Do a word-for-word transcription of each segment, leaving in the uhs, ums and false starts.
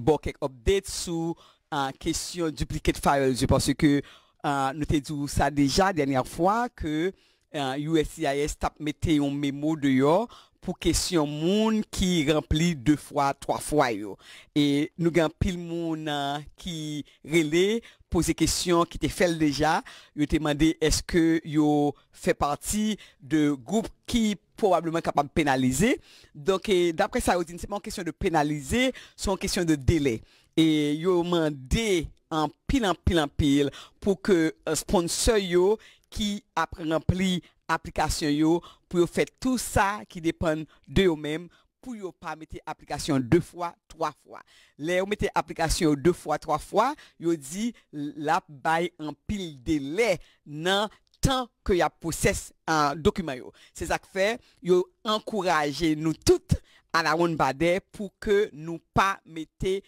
ba w kèk update sou uh, kesyon duplicate files yo, paske uh, nou te di w sa deja dènyè fwa ke uh, U S C I S t ap mete yon memo deyò pou kesyon moun ki ranpli de fwa, twa fwa yo. E nou gen anpil moun uh, ki rele, poze kesyon, ki te fè l deja. Yo te mande èske yo fè pati de gwoup ki pwobableman kapab penalize. Donk, e, daprè sa yo di, se pa yon kesyon de penalize, se yon kesyon de delè. E yo mande anpil, anpil, anpil pou ke uh, sponsor yo ki ap ranpli aplikasyon yo, pou yo fè tou sa ki depann de yo menm, pou yo pa mete aplikasyon de fwa, twa fwa. Lè yo mete aplikasyon yo de fwa, twa fwa, yo di l ap bay anpil delè nan tan ke y ap pwosès uh, dokiman yo. Se sa k fè yo ankouraje nou tout a la wonn badè pou ke nou pa mete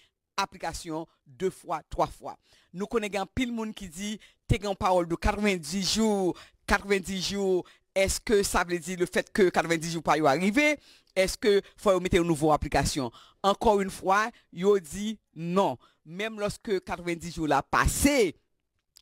aplikasyon de fwa, twa fwa. Nou konnen gen anpil moun ki di te gen yon pawòl de katrevendis jou, katrevendis jou, èske sa vle di le fèt ke katrevendis jou pa yo a rive? Èske fò yo mete yon nouvo aplikasyon? Ankò yon fwa, yo di non. Menm lòske katrevendis jou la pase,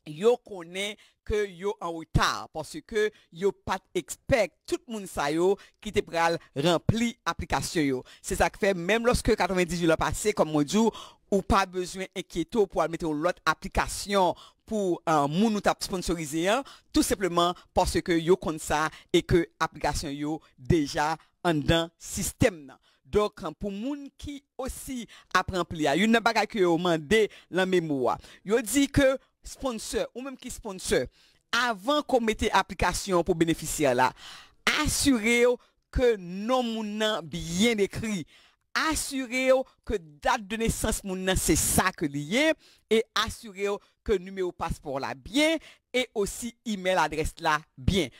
yo konnen ke yo an reta, paske yo pa t expect tout moun sa yo ki te pral ranpli aplikasyon yo. Se sa k fè, menm lòske katrevendis jou la pase, kòm mwen di w, ou pa bezwen enkyete w pou al mete yon lòt aplikasyon pou uh, moun ou t ap sponsorize an, tou senpleman paske yo konn sa e ke aplikasyon yo deja anndan sistèm nan. Donk, pou moun ki osi ap ranpli a, youn nan bagay ke yo mande lan memo a, yo di ke sponsor, ou menm ki sponsor, avan ke w mete aplikasyon pou benefisyè la, asire w ke non moun nan byen ekri. Asire w ke dat de nesans moun nan se sa ke li ye e asire w ke nimewo paspò w la byen e osi email adrès la byen.